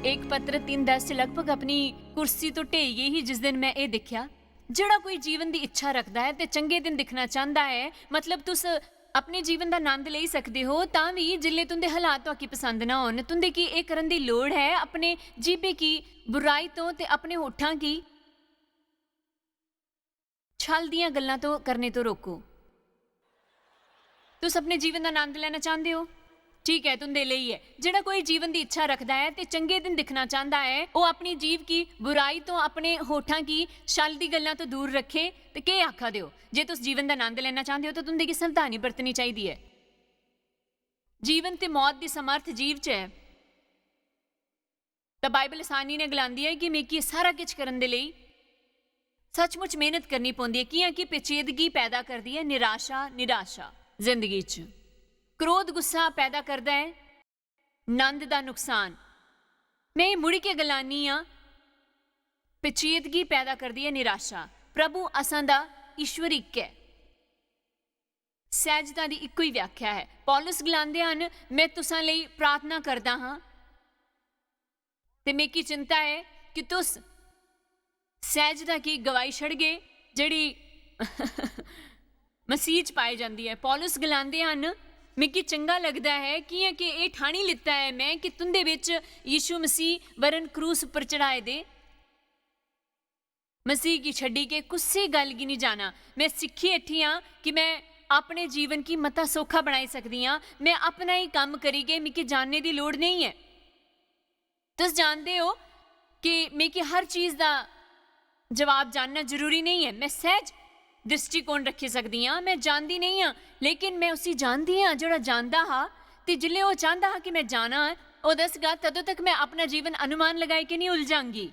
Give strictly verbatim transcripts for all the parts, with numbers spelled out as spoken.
एक पत्र तीन दस च लगभग अपनी कुर्सी तो ढेई गई ही जिस दिन मैं एह् दिक्खेआ। जेह्ड़ा कोई जीवन दी इच्छा रखदा ऐ ते चंगे दिन दिक्खना चांह्दा ऐ, मतलब तुस अपने जीवन दा नंद लेई सकदे हो, तां बी जिसलै तुं'दे हालात तुआकी पसंद ना होन, तुं'दे की एह् करन दी लोड़ ऐ, अपने जीभे की बुराई तो ते अपने होठां की छल दियां गल्लां तो करने तो रोको। तुस अपने जीवन दा आनंद लैना चांह्दे ओ? ठीक ऐ, तुं'दे लेई ऐ। जेह्ड़ा कोई जीवन दी इच्छा रखदा ऐ ते चंगे दिन दिक्खना चांह्दा ऐ, ओह् अपनी जीभ की बुराई तो, अपने होठां की छल दी गल्लां तो दूर रक्खे। ते केह् आखा दे ओ? जे तुस जीवन दा आनंद लैना चांह्दे ओ, तां तुं'दे गी सावधानी बरतनी चाहिदी ऐ। जीवन ते मौत दी समर्थ जीव च ऐ। तां बाइबल असानी ने गलांदी ऐ कि मिगी सारा किश करन दे लेई सचमुच मेहनत करनी पौंदी ऐ, कि'यां कि पेचीदगी पैदा करदी ऐ निराशा, निराशा जिंदगी च। क्रोध गुस्सा पैदा करदा ऐ नंद दा नुकसान। में एह् मुड़ी के गलानी आं, पेचीदगी पैदा करदी ऐ निराशा। प्रभु असां दा ईश्वर इक ऐ। सैह्जता दी इक्को ही व्याख्या ऐ। पौलुस गलांदे हन, "मैं तुसां लेई प्रार्थना करदा हां ते मिगी चिंता ऐ कि तुस सैह्जता गी गवाई छड़गे, जेह्ड़ी मसीह च पाई जंदी ऐ।" पौलुस गलांदे हन, "मिगी चंगा लगदा ऐ, कि'यां कि एह् ठानी लित्ता ऐ मैं कि तुं'दे बिच यीशु मसीह वरन क्रूस उप्पर चढ़ाए दे मसीह गी छड्डी के कुसै गल्ल गी निं जाना। मैं सिक्खी हठी आं कि मैं अपने जीवन गी मता सौखा बनाई सकदी आं। मैं अपना ही कम्म करी के मिगी जानने दी लोड़ नेईं ऐ।" तुस जानदे ओ कि मिगी हर चीज दा जवाब जानना जरूरी नेईं ऐ। मैं सैह्ज दृष्टिकोण रक्खी सकदी आं। मैं जानदी नेईं आं, लेकिन मैं उसी जानदी आं जेह्ड़ा जानदा हा। ते जिसलै ओह् चांह्दा हा कि मैं जाना ऐ, ओह् दसगा, तदों तक मैं अपना जीवन अनुमान लगाई के निं उलझांगी।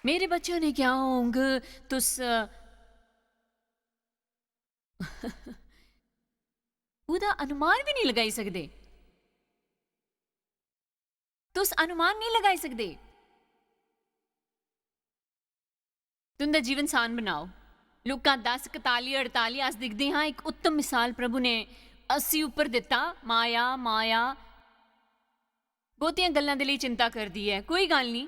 मेरे बच्चों ने क्या होंग, तुस ओह्दा अनुमान बी निं लगाई सकदे। तुस अनुमान निं लगाई सकदे। तुं'दा जीवन सान बनाओ। लूका दस कताली अड़ताली अस दिखदे हां, इक उत्तम मिसाल प्रभु ने अस्सी उप्पर दित्ता। माया, माया, बहुतियां गल्लां दे लेई चिंता करदी ऐ, कोई गल्ल निं।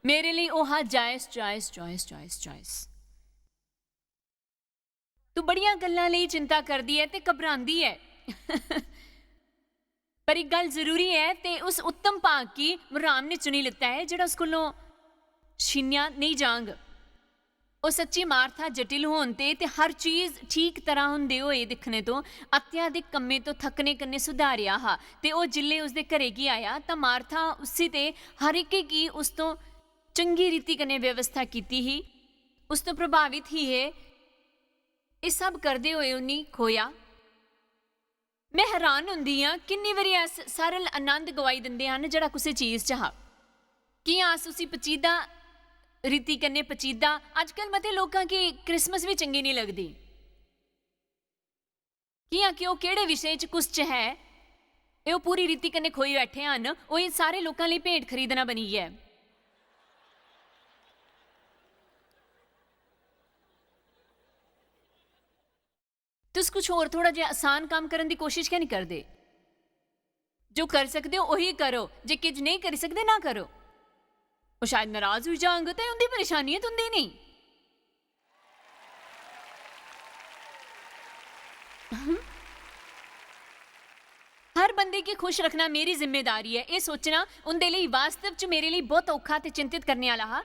मेरे लेई ओह् हा जायज, जायज, जायज, जायज, जायज। तू बड़ियां गल्लां लेई चिंता करदी ऐ ते घबरांदी ऐ। पर इक गल्ल जरूरी ऐ ते उस उत्तम भाग गी मराम ने चुनी लैता ऐ जेह्ड़ा उस कोलों छीनेआ नेईं जांग। ओह् सच्ची मार्था जटिल होन ते, ते हर चीज ठीक तरह होंदे होए दिक्खने तो अत्याधिक कम्में तो थकने कन्नै सुधारेआ हा। ते ओह् जिल्ले उसदे घरे गी आया तां मार्था उसी ते हर इक गी उस तो चंगी रीति कन्नै व्यवस्था कीती ही, उस तो प्रभावित ही हे। एह् सब करदे होए उन्नी खोया। मैं हैरान होंदी आं किन्नी बारी अस सरल आनंद गवाई दिंदे हन जेह्ड़ा कुसै चीज च हा। कि'यां अस उसी पचीदा रीति कन्नै पचीदा। अजकल मते लोकां गी क्रिसमस बी चंगी निं लगदी। कि'यां कि ओह् केह्ड़े विशे च कुस च है, एह् ओह् पूरी रीति कन्नै खोई बैठे हन। ओह् एह् सारे लोकां लेई भेंट खरीदना बनी गेआ ऐ। तुस कुछ होर थोह्ड़ा जेहा आसान कम्म करन दी कोशिश गै निं करदे? जो करी सकदे ओ, ओही करो। जे किश नेईं करी सकदे, ना करो। ओह् शायद नाराज होई जांग, ते उं'दी परेशानी ऐ, तुं'दी नेईं। हर बंदे गी खुश रखना मेरी जिम्मेदारी ऐ। एह् सोचना उं'दे लेई वास्तव च मेरे लेई बहुत औखा ते चिंतित करने आह्ला हा।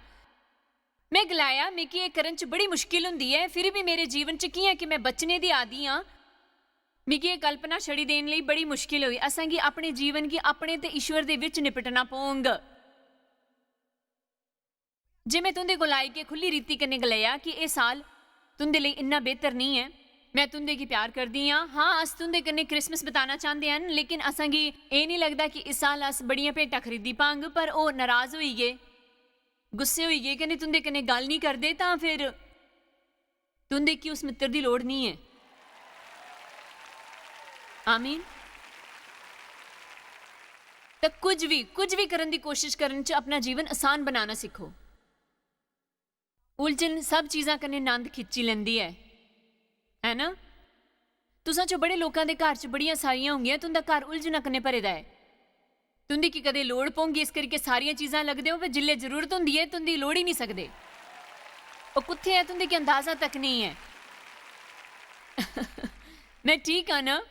में गलाया, "मिगी एह् करन च बड़ी मुश्किल होंदी ऐ, फिर बी मेरे जीवन च कि'यां कि में बचने दी आदी आं।" मिगी एह् कल्पना छड़ी देन लेई बड़ी मुश्किल होई। असेंगी अपने जीवन गी अपने ते ईश्वर दे विच निपटना पौंग। जे में तुं'दे कोल आई के खु'ल्ली रीति कन्नै गलाया कि एह् साल तुं'दे लेई इन्ना बेहतर नेईं ऐ, में तुं'दे गी प्यार करदी आं। हां, अस तुं'दे कन्नै क्रिसमस बताना चांह्दे हन, लेकिन असेंगी एह् निं लगदा कि इस साल अस बड़ियां भेंटां खरीदी पांग, पर ओह् नराज होई गे, गुस्से होई गे, कन्नै तुं'दे कन्नै गल्ल निं करदे, तां फिर तुं'दे गी उस मित्तर दी लोड़ निं ऐ। आमीन। ते कुछ भी, कुछ भी करन दी कोशिश करन च अपना जीवन आसान बनाना सिक्खो। उलझन सब चीजां कन्नै नंद खिच्ची लैंदी ऐ। है ना? तुसां चो बड़े लोकां दे घर च बड़ियां सारियां होंगियां, तुं'दा घर उलझना कन्नै भरे दा ऐ। तुं'दी की कदें लोड़ पौंगी, इस करियै सारियां चीजां लगदे ओ, पर जिल्लै जरूरत होंदी ऐ, तुं'दी लोड़ ही निं सकदे। ओह् कुत्थै ऐ, तुं'दे की अंदाजा तक नेईं ऐ। में ठीक आं ना?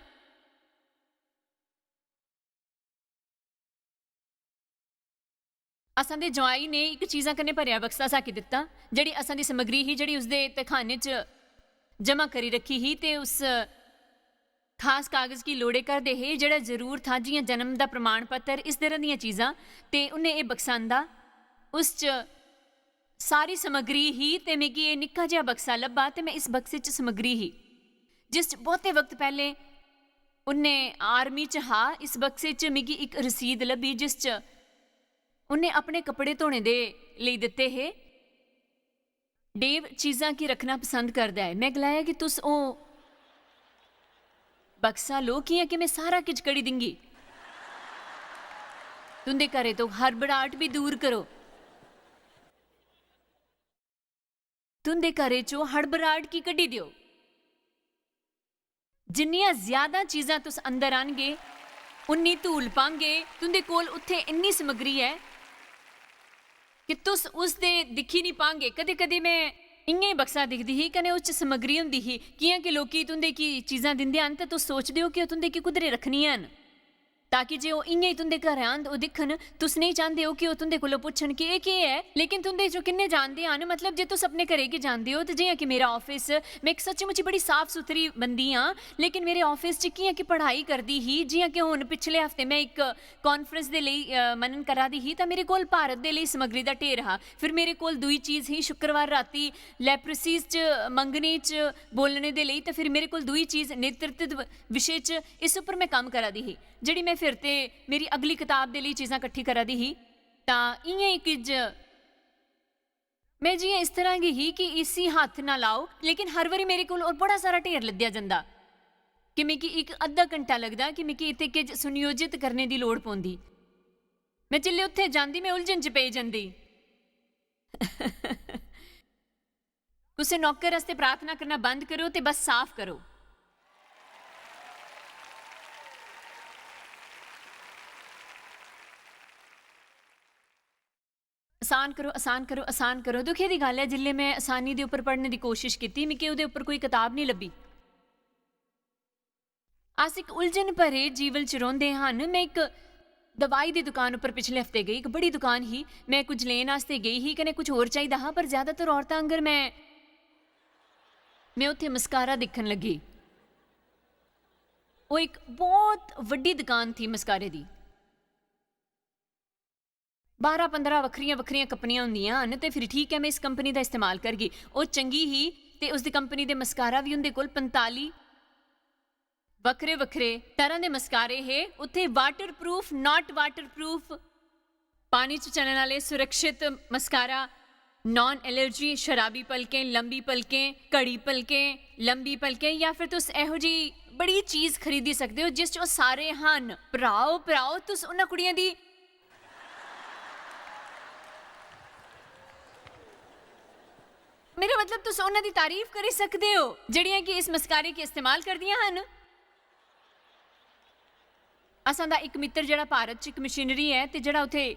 असां दे जोआई ने इक चीजां कन्नै भरेआ बक्सा साकी दित्ता, जेह्ड़ी असां दी समग्री ही, जेह्ड़ी उसदे तैखाने च जमा करी रक्खी ही, ते उस खास कागज गी लोड़े करदे हे, जेह्ड़ा जरूर था, जि'यां जन्म दा प्रमाण पत्र, इस तरह दियां चीजां। ते उन्नै एह् बक्सा आंदा, उस च सारी समग्री ही, ते मिगी एह् निक्का जेहा बक्सा लब्भा, ते में इस बक्से च समग्री ही, जिस च बहुते वक्त पैह्लें उन्नै आर्मी च हा। इस बक्से च मिगी इक रसीद लब्भी, जिस च उन्नै अपने कपड़े धोने दे लेई दित्ते हे। डेव चीजां गी रक्खना पसंद करदा ऐ। में गलाया कि तुस ओह् बक्सा लो, कि'यां कि में सारा किश कड़ी दिंगी। तुं'दे घरै तो हड़बड़ाहट बी दूर करो। तुं'दे घरै चो हड़बड़ाहट गी कड्ढी देओ। जिन्नियां ज्यादा चीजां तुस अंदर आह्नगे, उन्नी धूल पांगे। तुं'दे कोल उत्थै इन्नी समग्री ऐ कि तुस उसदे दिक्खी निं पांगे। कदें-कदें में इ'यां ई बक्सा दिखदी ही, कन्नै उस च समग्री होंदी ही, कि'यां कि लोकी तुं'दे गी चीजां दिंदे हन, ते तुस सोचदे ओ कि ओह् तुं'दे गी कुद्धरै रक्खनियां न, ताकि जे ओह् इ'यां ई तुं'दे घरै आन, ओह् दिक्खन। तुस नेईं चांह्दे ओ कि ओह् तुं'दे कोला पुच्छन कि एह् केह् ऐ, लेकिन तुं'दे चो किन्ने जानदे हन, मतलब, जे तुस अपने घरै गी जानदे ओ, ते जि'यां कि मेरा office, में इक सच्ची-मुच्ची बड़ी साफ-सुथरी बंदी आं, लेकिन मेरे office च कि'यां कि पढ़ाई करदी ही, जि'यां कि हून पिछले हफ्ते में इक conference दे लेई, अ, मनन करा दी ही, तां मेरे कोल भारत दे लेई समग्री दा ढेर हा। फिर मेरे कोल दूई चीज ही, शुक्रवार राती लेप्रोसीज च मंगने च बोलने दे लेई, ते फिर मेरे कोल दूई चीज नेतृत्व विशे च, इस उप्पर में कम्म करा दी ही, जेह्ड़ी में फिर ते मेरी अगली कताब दे लेई चीजां कट्ठी करा दी ही। तां इ'यां इक ज-, में जि'यां इस तरह गी ही कि इसी हत्थ ना लाओ, लेकिन हर बारी मेरे कोल होर बड़ा सारा ढेर लद्देआ जंदा कि मिगी इक अद्धा घंटा लगदा कि मिगी इत्थै किश सुनियोजित करने दी लोड़ पौंदी। में जिल्लै उत्थै जांदी, में उलझन च पेई जंदी। कुसै नौकर आस्तै प्रार्थना करना बंद करो ते बस साफ करो। आसान करो, आसान करो, आसान करो। दुखै दी गल्ल ऐ, जिल्लै में आसानी दे उप्पर पढ़ने दी कोशश कीती, मिगी ओह्दे उप्पर कोई कताब निं लब्भी। अस इक उलझन भरे जीवन च रौंह्दे हन। में इक दवाई दी दुकान उप्पर पिछले हफ्ते गेई, इक बड़ी दुकान ही, में कुछ लेन आस्तै गेई ही, कन्नै कुछ होर चाहिदा हा, पर ज्यादातर औरतां आंगर में, में उत्थै मस्कारा दिक्खन लगी। ओह् इक बहुत बड्डी दुकान थी मस्कारे दी। बारां पंदरां बक्खरियां बक्खरियां कंपनियां होंदियां न, ते फिर ठीक ऐ, में इस कंपनी दा इस्तेमाल करगी। ओह् चंगी ही, ते उसदी कंपनी दे मस्कारा बी उं'दे कोल पंजताली बक्खरे बक्खरे तरह दे मस्कारे हे। उत्थै water proof, not water proof, पानी च चलने आह्ले सुरक्षित मस्कारा, नॉन एलर्जी, शराबी पलकें, लंबी पलकें, घड़ी पलकें, लंबी पलकें, या फिर तुस एहो जी बड़ी चीज खरीदी सकदे ओ जिस च ओह् सारे हन। भ्राओ, भ्राओ, तुस उन्हां कुड़ियें दी, मेरा मतलब, तुस उन्हां दी तारीफ करी सकदे ओ जेह्ड़ियां कि इस मस्कारे गी इस्तेमाल करदियां हन। असां दा इक मित्तर जेह्ड़ा भारत च इक मिशनरी ऐ ते जेह्ड़ा उत्थै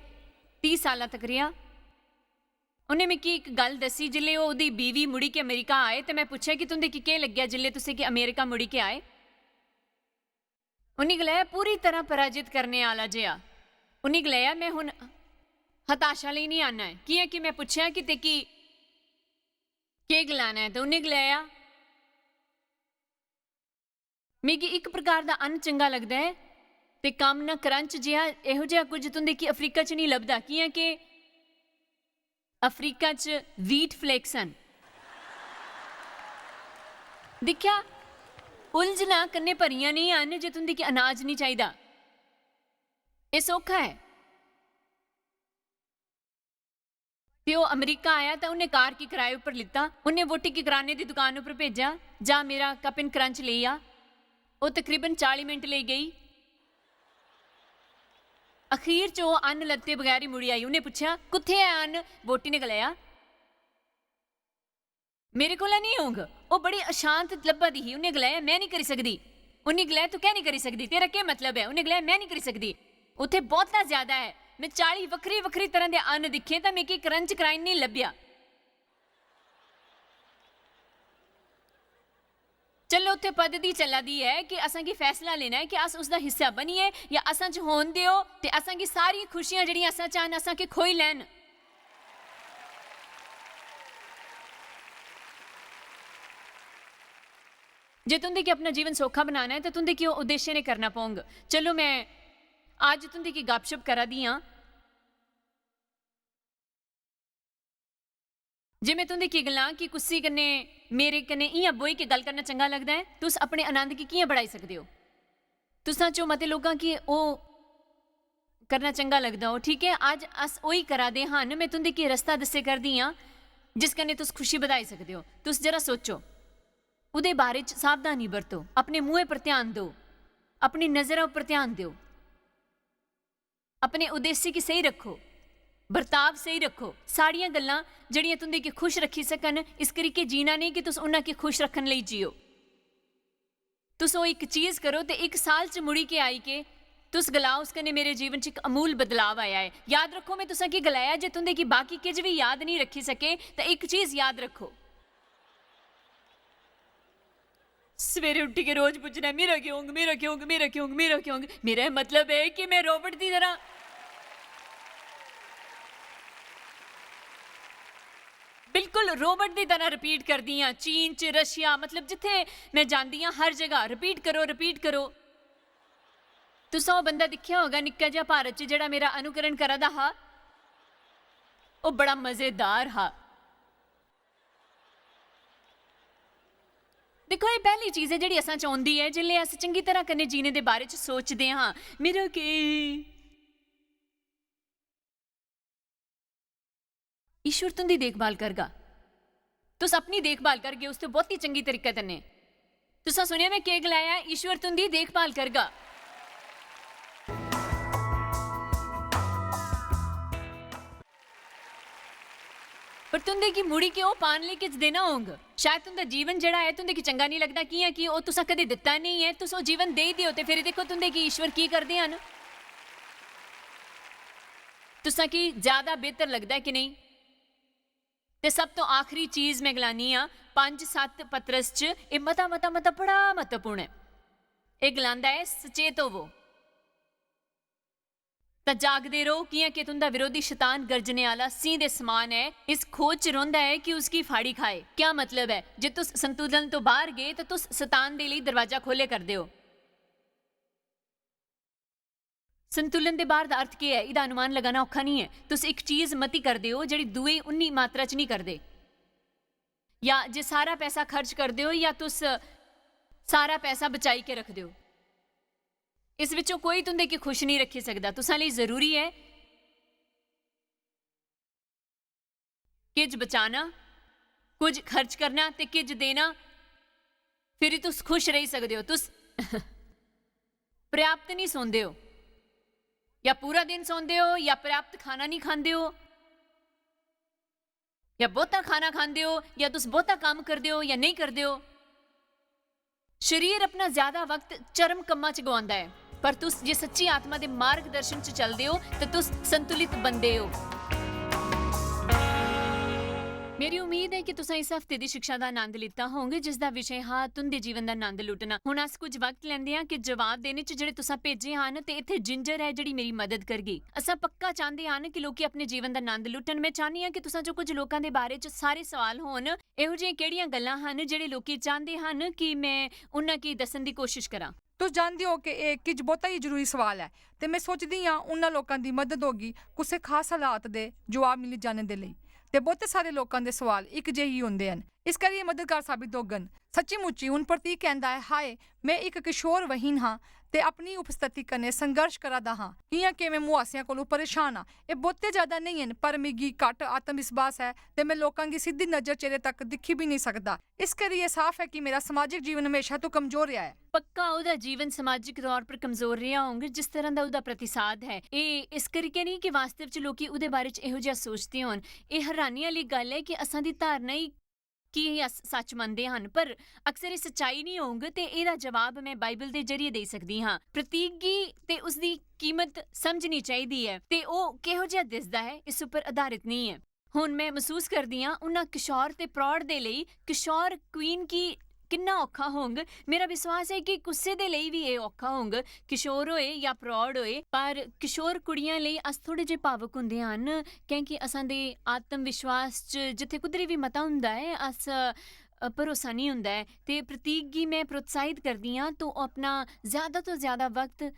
तीह साल्लां तक रेहा, उन्नै मिगी इक गल्ल दस्सी। जिसलै ओह्दी बीवी मुड़ी के अमेरिका आए ते में पुच्छेआ कि तुं'दे गी केह् लग्गेआ जिसलै तुसें गी अमेरिका मुड़ी के आए? उन्नै गलाया, "पूरी तरह पराजित करने आह्ला जेहा।" उन्नै गलाया, "में हुन हताशा लेई निं आना ऐ।" कि'यां कि में पुच्छेआ कि "तेकी केह् गलाना ऐ?" ते उन्नै गलाया, "मिगी इक प्रकार दा अन्न चंगा लगदा ऐ ते कम्म ना क्रंच जेहा, एहो जेहा कुछ तुं'दे गी अफ्रीका च निं लभदा, कि'यां के अफ्रीका च wheat flakes न।" दिक्खेआ, उलझनां कन्नै भरियां नेईं हन जे तुं'दे गी अनाज निं चाहिदा। एह् सौखा ऐ। ते ओह् अमरीका आया तां उन्नै कार गी कराए उप्पर लित्ता। उन्नै वोटी गी कराने दी दुकान उप्पर भेजेआ, "जा मेरा cup and crunch लेई आ।" ओह् तकरीबन चाली मिंट लेई गेई। अखीर च ओह् अन्न लैते बगैर ही मुड़ी आई। उन्नै पुच्छेआ, "कुत्थै ऐ अन्न?" वोटी ने गलाया, मेरे कोला नेईं होग। ओह् बड़ी अशांत लब्भा दी ही। उन्नै गलाया, "में नेईं करी सकदी।" उन्नै गलाया, "तूं कैं नेईं करी सकदी? तेरा केह् मतलब ऐ?" उन्नै गलाया, "में नेईं करी सकदी। उत्थै बहुता ज्यादा ऐ। में चाली बक्खरी-बक्खरी तरह दे अन्न दिक्खे, तां मिगी क्रंच क्राइन नेईं लब्भेआ।" चलो, उत्थै पद्धति चला दी ऐ कि असेंगी फैसला लेना ऐ कि अस उसदा हिस्सा बनिये जां असां च होन देओ ते असेंगी सारियां खुशियां जेह्ड़ियां असां चाहन, असां के खोई लैन। जे तुंदे गी अपना जीवन सौखा बनाना ऐ, ते तुंदे गी ओह् उद्देश्य ने करना पौंग। चलो, में अज्ज तुंदे गी गपशप करा दी आं। जे में तुंदे गी गलां कि कुसी कन्नै, मेरे कन्नै इ'यां बोही के गल्ल करना चंगा लगदा ऐ, तुस अपने आनंद गी कि'यां बढ़ाई सकदे ओ? तुसां चो मते लोकां गी ओह् करना चंगा लगदा ओ, ठीक ऐ? अज्ज अस ओही करा दे हन। में तुंदे गी रस्ता दस्से करदी आं, जिस कन्नै तुस खुशी बधाई सकदे ओ। तुस जरा सोचो, ओह्दे बारे च सावधानी बरतो, अपने मुंहै पर ध्यान देओ, अपनी नजरा उप्पर ध्यान देओ, अपने उद्देश्य गी स्हेई रक्खो, बर्ताव स्हेई रक्खो। सारियां गल्लां जेह्ड़ियां तुंदे गी खुश रक्खी सकन, इस करियै जीना नेईं कि तुस उन्ना गी खुश रक्खन लेई जियो। तुस ओह् इक चीज करो ते इक साल च मुड़ी के आई के तुस गलाओ, "उस कन्नै मेरे जीवन च इक अमूल बदलाव आया ऐ।" याद रक्खो, में तुसें गी गलाया जे तुंदे गी बाकी किश बी याद नेईं रक्खी सके, ते इक चीज याद रक्खो। सवेरे उट्ठी के रोज पुच्छना ऐ, "मेरा केह् होंग, मेरा केह् होंग, मेरा केह् होंग, मेरा केह् होंग?" मेरा एह् मतलब ऐ कि में रोबोट दी तरह, बिल्कुल रोबोट दी तरह रिपीट करदी आं। चीन च, रशिया, मतलब जित्थै में जांदी आं, हर जगह रिपीट करो, रिपीट करो। तुसें ओह् बंदा दिक्खेआ होगा निक्का जेहा भारत च जेह्ड़ा मेरा अनुकरण करा दा हा? ओह् बड़ा मजेदार हा। दिक्खो, एह् पैह्ली चीज ऐ जेह्ड़ी असां च औंदी ऐ जिसलै अस चंगी तरह कन्नै जीने दे बारे च सोचदे हां। मेरा केह्? ईश्वर तुंदी देखभाल करगा। तुस अपनी देखभाल करगे उसदे बहुत ही चंगी तरीके कन्नै। तुसां सुनेआ में केह् गलाया ऐ? ईश्वर तुंदी देखभाल करगा। पर तुंदे गी मुड़ी के ओह् पान लेई किश देना होंग। शायद तुंदा जीवन जेह्ड़ा ऐ, तुंदे गी चंगा नेईं लगदा, कि'यां कि ओह् तुसां कदें दित्ता नेईं ऐ। तुस ओह् जीवन देई देओ ते फिर दिक्खो तुंदे गी ईश्वर की करदे हन। तुसां गी ज्यादा बेहतर लगदा ऐ कि नेईं? ते सब तो आखरी चीज में गलानी आं, पंज सत्त पतरस च एह् मता, मता, मता बड़ा म्हत्तवपूर्ण ऐ। एह् गलांदा ऐ, "सचेत होवो, तां जागदे रहो, कि'यां कि तुंदा विरोधी शैतान गर्जने आह्ला सिंह दे समान ऐ, इस खोज च रौंह्दा ऐ कि उसगी फाड़ी खाए।" क्या मतलब ऐ? जे तुस संतुलन तो बाहर गे, तां तुस शैतान दे लेई दरवाजा खोह्ले करदे ओ। संतुलन दे बाहर दा अर्थ केह् ऐ? एह्दा अनुमान लगाना औखा निं ऐ। तुस इक चीज मती करदे ओ जेह्ड़ी दूए उन्नी मात्रा च निं करदे, या जे सारा पैसा खर्च करदे ओ, या तुस सारा पैसा बचाई के रखदे ओ। इस विचों कोई तुंदे गी खुश नेईं रखी सकदा। तुसां लेई जरूरी ऐ किश बचाना, कुछ खर्च करना ते किश देना, फिर तुस खुश रेही सकदे ओ। तुस पर्याप्त नहीं सोंदे हो, या पूरा दिन सोंदे हो, या पर्याप्त खाना नहीं खांदे हो, या बहुता खाना खांदे हो, या तुस बहुता कम्म करदे हो या नहीं करदे हो। शरीर अपना ज्यादा वक्त चरम कम्मां च गवांदा ऐ, पर तुस जे सच्ची आत्मा दे मार्गदर्शन च चलदे ओ, ते तुस संतुलित बनदे ओ। मेरी उम्मीद ऐ कि तुसें इस हफ्ते दी शिक्षा दा आनंद लित्ता होंग, जिस दा विशे हा तुं'दे जीवन दा आनंद लुट्टना। हुन अस कुछ वक्त लैंदे आं कि जवाब देने च जेह्ड़े तुसें भेजे हन, ते इत्थै जिंजर ऐ जेह्ड़ी मेरी मदद करगी। असां पक्का चांह्दे हन कि लोकी अपने जीवन दा आनंद लुट्टन। में चाह्न्नी आं कि तुसां चों कुछ लोकां दे बारे च सारे सवाल होन। एहो जेहियां केह्ड़ियां गल्लां हन जेह्ड़े लोकी चांह्दे हन कि में उन्हां गी दस्सन दी कोशश करां? तुस जानदे ओ कि एह् किश बहुता ही जरूरी सवाल ऐ, ते में सोचदी आं उन्हां लोकां दी मदद होगी कुसै खास हालात दे जवाब मिली जाने दे लेई। ते बहुते सारे लोकां दे सवाल इक जेही होंदे हन, इस करियै मददगार साबित होङन। सच्ची मुच्ची हुन प्रतीक कहंदा ऐ, "हाय, में इक किशोर वहीन हां ते अपनी उपस्थिति कन्नै संघर्ष करा दा हां, कि'यां के में मुआसियां कोलू परेशान आं।" एह् बहुते ज्यादा नेईं हन, पर मिगी घट्ट आत्मविश्वास ऐ ते में लोकां गी सिद्धी नजर चेहरे तक दिक्खी बी नेईं सकदा। इस करियै साफ ऐ कि मेरा समाजिक जीवन म्हेशां तो कमजोर रेहा ऐ। पक्का ओह्दा जीवन समाजिक तौर पर कमजोर रेहा होंग, जिस तरह दा ओह्दा प्रतिसाद ऐ। एह् इस करियै नेईं कि वास्तव च लोकी ओह्दे बारे च एहो जेहा सोचदे होन। एह् हैरानी आह्ली गल्ल ऐ कि असां दी धारणा ही की अस सच मनदे हन, पर अक्सर एह् सच्चाई निं होंग, ते एह्दा जवाब में बाइबल दे जरिए देई सकदी हां। प्रतीक गी ते उसदी कीमत समझनी चाहिदी ऐ, ते ओह् किहो जेहा दिसदा ऐ, इस उप्पर आधारित नेईं ऐ। हुन में मसूस करदी आं, उन्ना किशोर ते प्रौढ़ दे लेई, किशोर क्वीन गी किन्ना औखा होंग। मेरा विश्वास ऐ कि कुसै दे लेई बी एह् औखा होंग, किशोर होए जां प्रौढ़ होए। पर किशोर कुड़ियां लेई अस थोह्ड़े जे भावुक हुंदे हन, कैंह् कि असां दे आत्म विश्वास च जित्थै कुद्धरी बी मता हुंदा ऐ, अस, अ, भरोसा निं हुंदा ऐ। ते प्रतीक गी में प्रोत्साहित करदी आं, तो ओह् अपना ज्यादा तो ज्यादा वक्त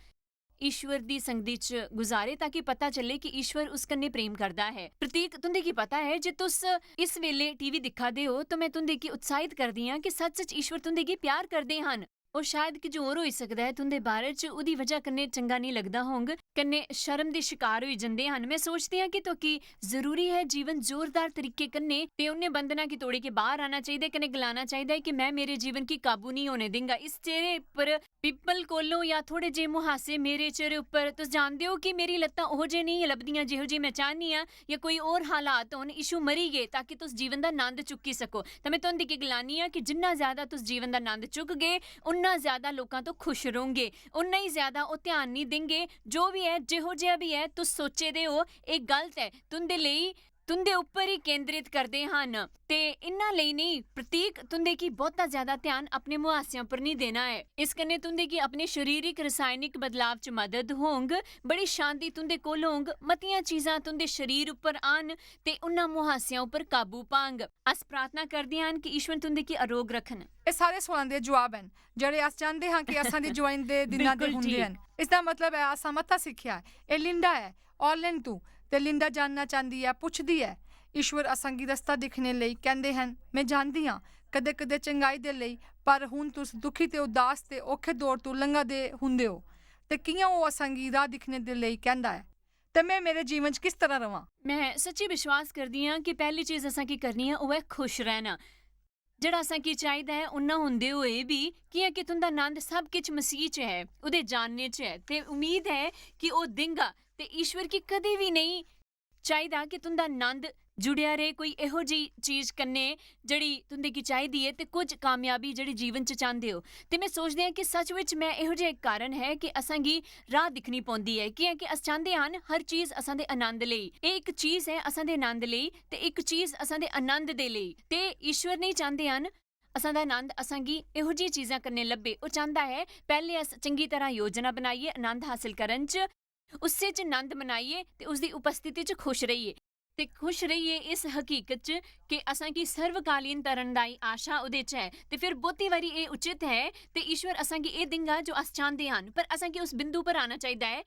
ईश्वर दी संगति च गुजारे, ताकि पता चले कि ईश्वर उस कन्नै प्रेम करदा ऐ। प्रतीक, तुं'दे गी पता ऐ जे तुस इस वेले टीवी दिक्खा दे ओ, तो में तुं'दे गी उत्साहित करदी आं कि सच्च-सच्च ईश्वर तुं'दे गी प्यार करदे हन। ओह् शायद किश होर होई सकदा ऐ, तुं'दे बारे च ओह्दी वजह कन्नै चंगा नेईं लगदा होंग, कन्नै शर्म दे शकार होई जंदे हन। में सोचदी आं कि तुकी जरूरी ऐ जीवन जोरदार तरीके कन्नै ते उ'नें बंधना गी तोड़ी के बाहर आना चाहिदा ऐ, कन्नै गलाना चाहिदा ऐ कि में मेरे जीवन गी काबू नेईं होने देंगा। इस चेहरे पर पिंपल कोलों जां थोड़े जे मुहासे मेरे चेहरे उप्पर, तुस जानदे ओ कि मेरी लत्तां ओहो जे नेईं लभदियां जेहो जे में चाहनी आं, जां कोई होर हालात होन, यीशु मरी गे ताकि तुस जीवन दा नंद चुक्की सको। तां में तुं'दे गी गलानी आं कि जिन्ना ज्यादा तुस जीवन दा नंद चुकगे, उन्ना ज्यादा लोकां तो खुश रौहगे, उन्ना ही ज्यादा ओह् ध्यान निं देंगे। जो बी ऐ, जेहो जेहा बी ऐ, तुस सोचे दे ओ, एह् गलत ऐ। तुं'दे लेई, तुं'दे उप्पर ही केंद्रित करदे हन। ते इन्ना लेई नेईं, प्रतीक, तुं'दे गी बहुता ज्यादा ध्यान अपने मुहासें उप्पर निं देना ऐ। इस कन्नै तुं'दे गी अपने शारीरिक रसायनिक बदलाव च मदद होंग, बड़ी शांति तुं'दे कोल होंग, मतियां चीजां तुं'दे शरीर उप्पर आन ते उन्ना मुहासें उप्पर काबू पांग। अस प्रार्थना करदे हन कि ईश्वर तुं'दे गी अरोग रखन। एह् सारे सोआलें दे जवाब हन, जेह्ड़े अस चांह्दे हां कि असां दी ज्वाइन दे दिनां दे बिल्कुल हुंदे जी। हन। इसदा मतलब ऐ, असां मता सिक्खेआ ऐ। एह् लिंडा ऐ, ऑरलैंड तू, ते लिंडा जानना चांह्दी ऐ, पुछदी ऐ, "ईश्वर असां गी रस्ता दिक्खने लेई कैंह्दे हन?" में जानदी आं, कदें-कदें चंगाई दे लेई, पर हुन तुस दुखी ते उदास ते औखे दौर तू लंघा दे हुंदे ओ, ते कि'यां ओह् असां गी राह दिक्खने दे लेई कैंह्दा ऐ? ते में मेरे जीवन च किस तरह रवां? में सच्ची विश्वास करदी आं कि पैह्ली चीज असां गी करनी ऐ, ओह् ऐ खुश रैह्ना। जेह्ड़ा असां गी चाहिदा ऐ, उन्ना होंदे होए बी, कि'यां कि तुं'दा नंद सब किश मसीह च ऐ, ओह्दे जानने च ऐ, ते उम्मीद ऐ कि ओह् देंगा। ते ईश्वर गी कदें बी नेईं चाहिदा कि तुं'दा नंद जुड़ेआ रहे कोई एहो जेही चीज कन्नै जेह्ड़ी तुं'दे गी चाहिदी ऐ, ते कुछ कामयाबी जेह्ड़ी जीवन च चांह्दे ओ। ते में सोचदी आं कि सच बिच में एहो जेहा इक कारण ऐ कि असां गी राह दिक्खनी पौंदी ऐ, कि'यां कि अस चांह्दे हन हर चीज असां दे आनंद लेई। एह् इक चीज ऐ असां दे आनंद लेई, ते इक चीज असां दे आनंद दे लेई। ते ईश्वर नेईं चांह्दे हन असां दा आनंद असां गी एहो जेही चीजां कन्नै लब्भे। ओह् चांह्दा ऐ पैह्लें अस चंगी तरह योजना बनाइयै आनंद हासल करन च, उस्सै च नंद मनाइयै ते उसदी उपस्थिति च खुश रहियै। ते खुश रहियै इस हकीकत च कि असां गी सर्वकालीन तरण दी आशा ओह्दे च ऐ। ते फिर बहुती बारी एह् उचित ऐ ते ईश्वर असां गी एह् दिंगा जो अस चांह्दे हन, पर असां गी उस बिंदु पर आना चाहिदा ऐ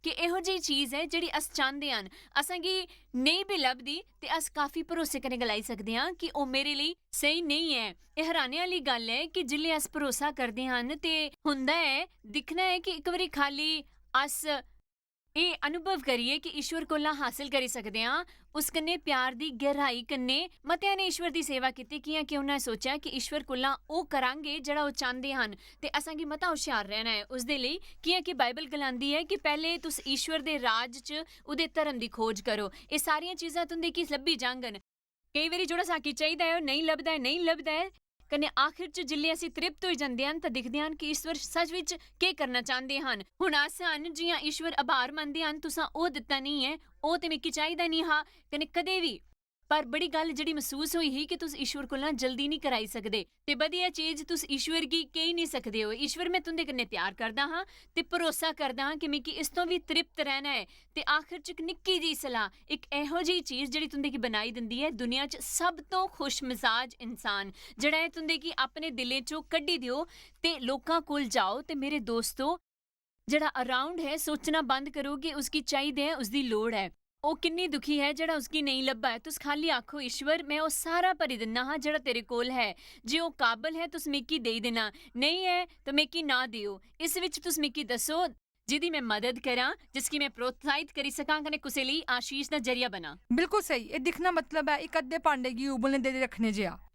कि एहो जेही चीज ऐ जेह्ड़ी अस चांह्दे हन, असां गी नेईं बी लभदी, ते अस काफी भरोसे कन्नै गलाई सकदे आं कि ओह् मेरे लेई स्हेई नेईं ऐ। एह् हैरानी आह्ली गल्ल ऐ कि जिसलै अस भरोसा करदे हन ते होंदा ऐ, दिक्खना ऐ कि इक बारी खाल्ली अस एह् अनुभव करियै कि ईश्वर कोला हासल करी सकदे आं, उस कन्नै प्यार दी गैहराई कन्नै। मतेआं ने ईश्वर दी सेवा कीती, कि'यां कि उन्हें सोचेआ कि ईश्वर कोला ओह् करांगे जेह्ड़ा ओह् चांह्दे हन, ते असां गी मता हुशियार रैह्ना ऐ उसदे लेई, कि'यां कि बाइबल गलांदी ऐ कि पैह्लें तुस ईश्वर दे राज च ओह्दे धर्म दी खोज करो। एह् सारियां चीजां तुं'दे गी लब्भी जाङन। केई बारी जेह्ड़ा असां गी चाहिदा ऐ, ओह् नेईं लभदा ऐ, नेईं लभदा ऐ। कन्नै आखिर च जिसलै असीं तृप्त होई जंदे हन, तां दिखदे हन कि ईश्वर सच बिच केह् करना चांह्दे हन। हुन अस हन, जि'यां ईश्वर आभार मनदे हन, "तुसां ओह् दित्ता नेईं ऐ, ओह् ते मिगी चाहिदा निं हा।" कन्नै कदें बी, पर बड़ी गल्ल जेह्ड़ी मसूस होई ही कि तुस ईश्वर कोला जल्दी निं कराई सकदे। ते बधिया चीज, तुस ईश्वर गी केही निं सकदे ओ। "ईश्वर, में तुं'दे कन्नै प्यार करदा हां ते भरोसा करदा हां कि मिगी इस तों बी तृप्त रैह्ना ऐ।" ते आखिर च इक निक्की जेही सलाह, इक एहो जेही चीज जेह्ड़ी तुं'दे गी बनाई दिंदी ऐ दुनिया च सब तों खुश मजाज इंसान, जेह्ड़ा ऐ तुं'दे गी अपने दिलें चों कड्ढी देओ ते लोकां कोल जाओ। ते मेरे दोस्तो, जेह्ड़ा अराउंड ऐ, सोचना बंद करो कि उसगी चाहिदे ऐ, उसदी लोड़ ऐ। ओह् किन्नी दुखी ऐ जेह्ड़ा उसगी नेईं लब्भा ऐ। तुस खाल्ली आखो, "ईश्वर, में ओह् सारा भरी दिन्ना हा जेह्ड़ा तेरे कोल ऐ। जे ओह् काबल ऐ, तुस मिगी देई देना। नेईं ऐ, तां मिगी ना देओ। इस विच तुस मिगी दस्सो, जेह्दी में मदद करां, जिसगी में प्रोत्साहित करी सकां कन्नै कुसै लेई आशीष दा जरिया बनां।" बिल्कुल स्हेई। एह् दिक्खना मतलब ऐ इक अद्धे भांडे गी उबलने दे रक्खने जेहा।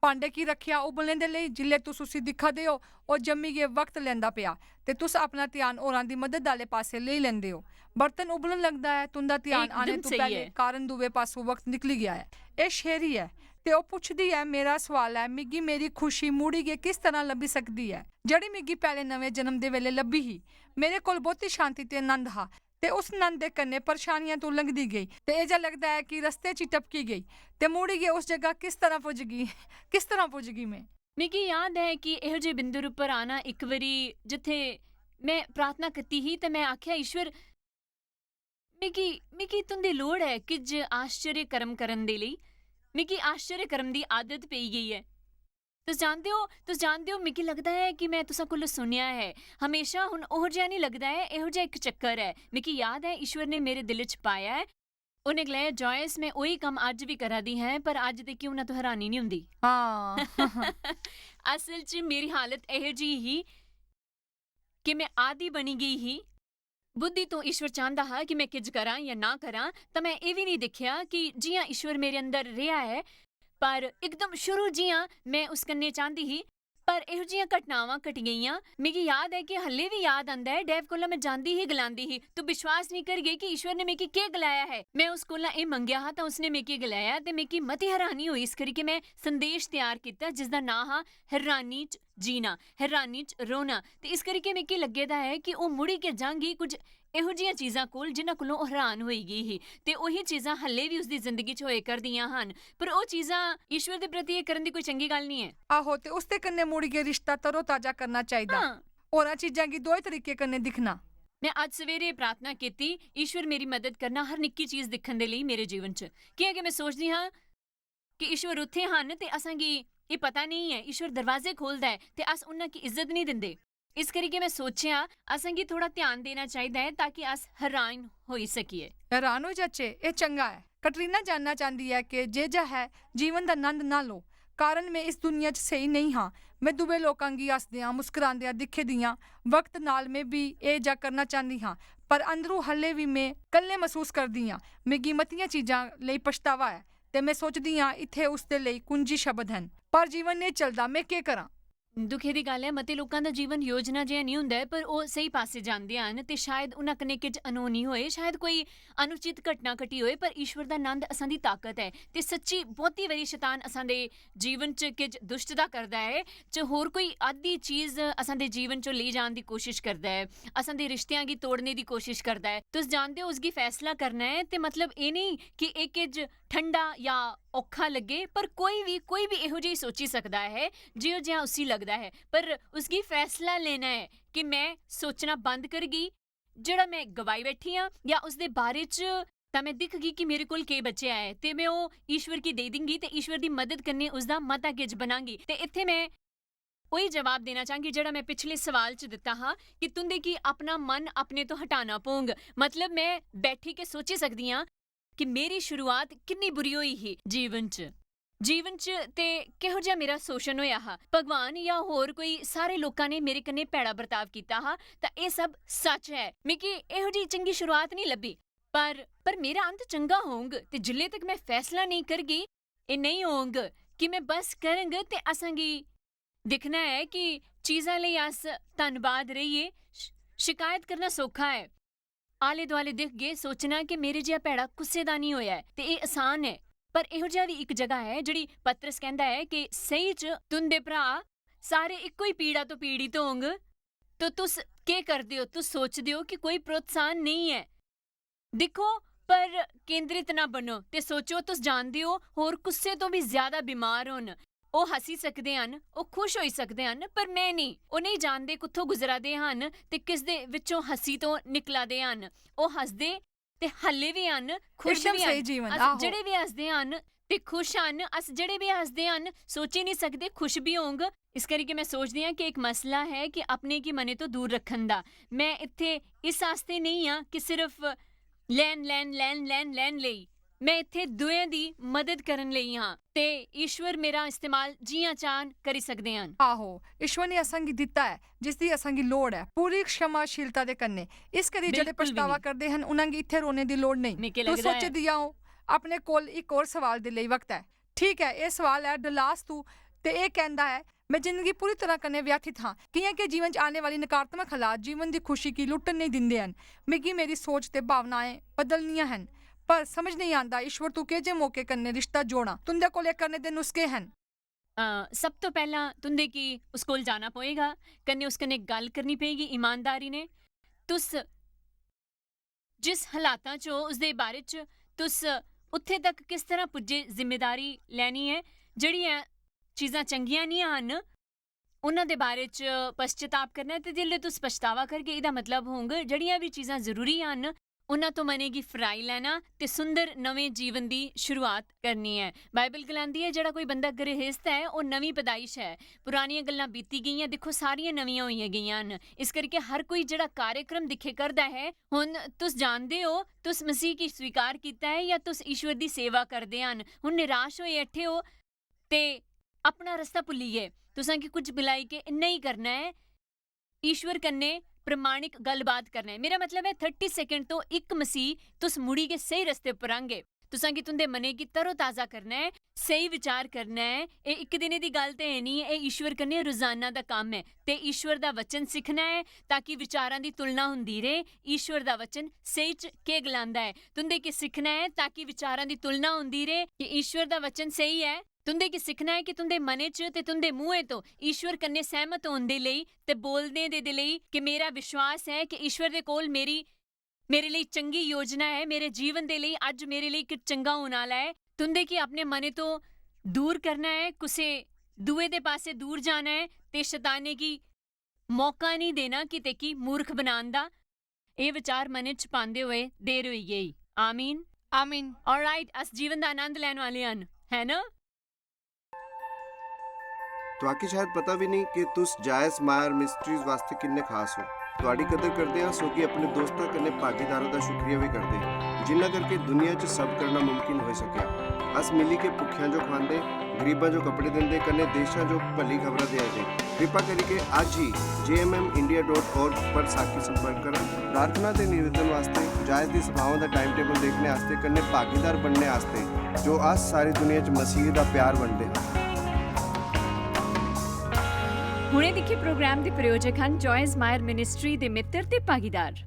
भांडे गी रक्खेआ उबलने दे लेई, जिसलै तुस उसी दिक्खा दे ओ, ओह् जम्मी गै वक्त लैंदा पेआ, ते तुस अपना ध्यान होरां दी मदद आह्ले पासै लेई लैंदे ओ। बर्तन उबलन लगदा ऐ, तुं'दा ध्यान आने एकदम तों स्हेई पैह्लें ऐ। कारण दुए पासों वक्त निकली गेआ ऐ। एह् शेरी ऐ। ते ओह् पुछदी ऐ, मेरा सुआल ऐ, मिगी मेरी खुशी मुड़ी गै किस तरह लब्भी सकदी ऐ, जेह्ड़ी मिगी पैह्ले नमें जन्म दे बेल्लै लब्भी ही? मेरे कोल बहुती शांति ते आनंद हा, ते उस आनंद दे कन्नै परेशानियां तों लंघदी गेई, ते एह् जेहा लगदा ऐ कि रस्ते च टपकी गेई, ते मुड़ी गै उस जगह किस तरह पुजगी, किस तरह पुजगी में? मिगी याद ऐ कि एहो जेह् बिंदु उप्पर आना इक बारी जित्थै में प्रार्थना कीती ही ते में आखेआ, "ईश्वर, मिगी, मिगी तुं'दी लोड़ ऐ किज आश्चर्य कर्म करन दे लेई। मिगी आश्चर्य कर्म दी आदत पेई गेई ऐ।" तुस जानदे ओ, तुस जानदे ओ, मिगी लगदा ऐ कि में तुसां कोला सुनेआ ऐ। हमेशा हुन ओहो जेहा निं लगदा ऐ, एहो जेहा इक चक्कर ऐ। मिगी याद ऐ, ईश्वर ने मेरे दिल च पाया ऐ। उ'नें गलाया, "जॉयस, में ओही कम्म अज्ज बी करा दी ऐं, पर अज्ज ते क्यों ना तूं हैरानी निं होंदी।" हां। असल च मेरी हालत एहो जेही ही कि में आदी बनी गेई ही। बुद्धि तो ईश्वर चांह्दा हा कि में किज करां जां ना करां, तां में एह् बी निं दिक्खेआ कि जि'यां ईश्वर मेरे अंदर रेहा ऐ, पर इकदम शुरू जि'यां में उस कन्नै चांह्दी ही, पर एहो जि'यां घटनावां घटी गेइयां। मिगी याद ऐ कि हल्ले बी याद आंदा ऐ, डेव कोला में जांदी ही, गलांदी ही, "तूं विश्वास निं करगे कि ईश्वर ने मिगी केह् गलाया ऐ।" में उस कोला एह् मंगेआ हा, तां उसने मिगी गलाया, ते मिगी मती हैरानी होई, इस करी कि में संदेश त्यार कीता, जिसदा नांऽ हा हैरानी च जीना, हैरानी च रौह्ना। ते इस करियै मिगी लग्गे दा ऐ कि ओह् मुड़ी गै जांगी कुछ एहो जियां चीजां कोल, जिन्हां कोलों ओह् हैरान होई गेई ही। ते ओही चीजां हल्ले बी उसदी जिंदगी च होए करदियां हन। पर ओह् चीजां ईश्वर दे प्रति एह् करन दी कोई चंगी गल्ल निं ऐ। आहो, ते उसदे कन्नै मुड़ियै रिश्ता तरोताजा करना चाहिदा। हां। होरां चीजां गी दोए तरीके कन्नै दिक्खना। में अज्ज सवेरे प्रार्थना कीती, "ईश्वर, मेरी मदद करना हर निक्की चीज दिक्खन दे लेई मेरे जीवन च।" कि'यां कि में सोचदी हां कि ईश्वर उत्थें हन ते असांगी एह् पता नेईं ऐ। ईश्वर दरवाजे खोलदा ऐ ते अस उन्हां गी इज्जत नेईं दिंदे। इस करियै में सोचेआ, असेंगी थोह्ड़ा ध्यान देना चाहिदा ऐ ताकि अस हैरान होई सकिये। हैरान होई जाचै, एह् चंगा ऐ। कटरीना जानना चांह्दी ऐ कि जे जा है, जीवन दा नंद ना लो, कारण में इस दुनिया च स्हेई नेईं हां। में दुए लोकां गी हसदियां, मुस्करांदियां दिक्खे दियां। वक्त नाल में बी एह् जा करना चांह्दी हां, पर अंदरू हल्ले बी में कल्ले मसूस करदी आं। मिगी मतियां चीजां लेई पछतावा ऐ, ते में सोचदी आं, इत्थै उसदे लेई कुंजी शब्द हन। पर जीवन नेईं चलदा, में केह् करां? दुखै दी गल्ल ऐ, मते लोकां दा जीवन योजना जिहा नेईं होंदा ऐ, पर ओह् स्हेई पासै जांदे हन, ते शायद उन्हां कन्नै किश अनहोनी होए, शायद कोई अनुचित घटना घटी होए, पर ईश्वर दा नंद असां दी ताकत ऐ। ते सच्ची, बहुती बारी शैतान असां दे जीवन च किश दुश्टता करदा ऐ, च होर कोई अद्धी चीज असां दे जीवन चों लेई जान दी कोशिश करदा ऐ, असां दे रिश्तेआं गी तोड़ने दी कोशिश करदा ऐ। तुस जानदे ओ, उसगी फैसला करना ऐ, ते मतलब एह् नेईं कि एह् किश ठंडा जां औखा लग्गे, पर कोई बी, कोई बी एहो जेही सोची सकदा ऐ, जेहो जेहा उसी लगदा ऐ, पर उसगी फैसला लेना ऐ कि में सोचना बंद करगी, जेह्ड़ा में गवाई बैठी आं, जां उसदे बारे च, तां में दिखगी कि मेरे कोल केह् बचेआ ऐ, ते में ओह् ईश्वर गी देई दिंगी, ते ईश्वर दी मदद कन्नै उसदा मता किश बनांगी। ते इत्थै में ओही जवाब देना चांह्गी जेह्ड़ा में पिछले सवाल च दित्ता हा कि तुं'दे गी अपना मन अपने तो हटाना पौंग। मतलब, में बैठी के सोची सकदी आं कि मेरी शुरुआत किन्नी बुरी होई ही जीवन च। जीवन च ते किहो जेहा मेरा शोशन होएआ हा। भगवान जां होर कोई सारे लोकां ने मेरे कन्नै भैड़ा बर्ताव कीता हा, तां एह् सब सच ऐ। मिगी एहो जेही चंगी शुरुआत नेईं लब्भी, पर, पर मेरा अंत चंगा होंग, ते जिल्ले तक में फैसला नेईं करगी, एह् नेईं होंग कि में बस करंग ते असांगी दिक्खना ऐ कि चीजां लेई अस धन्नबाद रेहिये। श-, शिकायत करना सौखा ऐ। आले दुआले दिखगे, सोचना कि मेरे जेहा भैड़ा कुसै दा निं होएआ ऐ, ते एह् आसान ऐ। पर एहो जेहा बी इक जगह ऐ जेह्ड़ी पतरस कैंह्दा ऐ कि सही च तुं'दे भ्राऽ सारे इक्को ही पीड़ा तो पीड़ित होंग। तो तुस केह् करदे ओ? तुस सोचदे ओ कि कोई प्रोत्साहन नेईं ऐ? दिक्खो, पर केंद्रित ना बनो ते सोचो, तुस जानदे ओ, होर कुसै तो बी ज्यादा बीमार होन। ओह् हस्सी सकदे हन, ओह् खुश होई सकदे हन, पर में नेईं। ओह् नेईं जानदे कुत्थों गुजरा दे हन ते किस दे विच्चों हस्सी तो निकला दे हन। ओह् हसदे ते हल्ले बी हन, खुश एकदम बी स्हेई हन। जीवन, अस आहो। जेह्ड़े बी हसदे हन ते खुश हन, अस जेह्ड़े बी हसदे हन, सोची निं सकदे खुश बी होंग। इस करियै में सोचदी आं कि इक मसला ऐ कि अपने गी मनै तो दूर रक्खन दा। में इत्थै इस आस्तै नेईं आं कि सिर्फ लैन, लैन, लैन, लैन, लैन लेई। में इत्थै दुएं दी मदद करन लेई आं। ते ईश्वर मेरा इस्तेमाल जि'यां चाह्न करी सकदे हन। आहो, ईश्वर ने असांगी दित्ता ऐ जिसदी असांगी लोड़ ऐ, पूरी क्षमाशीलता दे कन्नै। इस करी जेह्ड़े बिल्कुल बी पछतावा नेईं। करदे हन, उन्हां गी इत्थै रोने दी लोड़ नेईं। मिगी तू लगदा ऐ। सोचे दिया ओ, अपने कोल इक होर सवाल दे लेई वक्त ऐ। ठीक ऐ, एह् सवाल ऐ डलास तू, ते एह् कैंह्दा ऐ, "में जिंदगी पूरी तरह कन्नै व्यथित हां, कि'यां के जीवन च आने वाली नकारात्मक हालात जीवन दी खुशी गी लुट्टन नेईं दिंदे हन। मिगी मेरी सोच ते भावनाएं बदलनियां हन।" पर समझ नेईं आंदा, ईश्वर, तू केजे मौके कन्नै रिश्ता जोड़ां? तुंदे कोल एह् करने दे नुस्खे हन। अ, सब तो पैह्लां तुंदे गी उस कोल जाना पवेगा, कन्नै उस कन्नै गल्ल करनी पवेगी ईमानदारी ने। तुस जिस हालातां च ओ, उसदे बारे च तुस उत्थे तक किस तरह पुज्जे, जिम्मेदारी लैनी ऐ, जेह्ड़ियां चीजां चंगियां निं हन, उन्हां दे बारे च पश्चाताप करना ऐ। ते जिसलै तुस पछतावा करगे, एह्दा मतलब होंग, जेह्ड़ियां बी चीजां जरूरी हन, उन्हां तो मनै गी फराई लैना ते सुंदर नमें जीवन दी शुरुआत करनी ऐ। बाइबल गलांदी ऐ, जेह्ड़ा कोई बंदा गृहस्थ ऐ, ओह् नमीं पैदाइश ऐ। पुरानियां गल्लां बीती गेइयां, दिक्खो, सारियां नमियां होइयां गेइयां न। इस करियै हर कोई जेह्ड़ा कार्यक्रम दिक्खे करदा ऐ, हुन तुस जानदे ओ, तुस मसीह गी स्वीकार कीता ऐ जां तुस ईश्वर दी सेवा करदे हन, हुन निराश होए ऐठे ओ ते अपना रस्ता भुल्ली गे। तुसां गी कुछ मिलाई के इन्ना ही करना ऐ, ईश्वर कन्नै प्रमाणिक गल्लबात करना ऐ। मेरा मतलब ऐ, थर्टी सैकंड तो इक मसीह तुस मुड़ी गै स्हेई रस्ते पर आंगे। तुसां गी तुंदे मनै गी तरोताजा करना ऐ, स्हेई विचार करना ऐ। एह् इक दिनै दी गल्ल ते है निं ऐ, एह् ईश्वर कन्नै रोजाना दा कम्म ऐ। ते ईश्वर दा वचन सिक्खना ऐ ताकि विचारां दी तुलना होंदी रहे, ईश्वर दा वचन स्हेई च केह् गलांदा ऐ। तुंदे गी सिक्खना ऐ ताकि विचारां दी तुलना होंदी रहे कि ईश्वर दा वचन स्हेई ऐ। तुंदे गी सिक्खना ऐ कि तुंदे मनै च ते तुंदे मुंहै तो ईश्वर कन्नै सैह्मत होन दे लेई ते बोलने दे, दे लेई कि मेरा विश्वास ऐ कि ईश्वर दे कोल मेरी, मेरे लेई चंगी योजना ऐ, मेरे जीवन दे लेई, अज्ज मेरे लेई इक चंगा होने आह्ला ऐ। तुंदे गी अपने मनै तो दूर करना ऐ, कुसै दुए दे पासै दूर जाना ऐ ते शताने गी मौका नेईं देना कि तेकी मूर्ख बनान दा। एह् विचार मनै च पांदे होए देर होई गेई। आमीन। आमीन। ऑलराइट, अस जीवन दा आनंद लैने वाले हन, है ना? तुआकी शायद पता भी नहीं कि तुस जायस मायर मिस्ट्रीज वास्ते किन्ने खास हो। तुआडी कदर करदे आं, सो कि अपने दोस्तां कन्नै भागीदारां दा शुक्रिया भी करदे आं, जिन्ना करके दुनिया च सब करना मुमकिन होई सकेआ। अस मिली के भुक्खेआं जो खवांदे, गरीबां जो कपड़े दिंदे, कन्नै देशां जो भली खबरां देआ दे। कृपा करियै अज्ज ही J M M India dot org पर साकी संपर्क करा। प्रार्थना ते निवेदन वास्ते, जायस दी सभाओं दा टाइम टेबल देखने आस्ते, कन्नै भागीदार बनने आस्ते, जो अस सारी दुनिया च मसीह दा प्यार बंडदे हां। हुणे दिक्खे प्रोग्राम दे प्रायोजक हन जॉयस मायर मिनिस्ट्री दे मित्र ते भागीदार।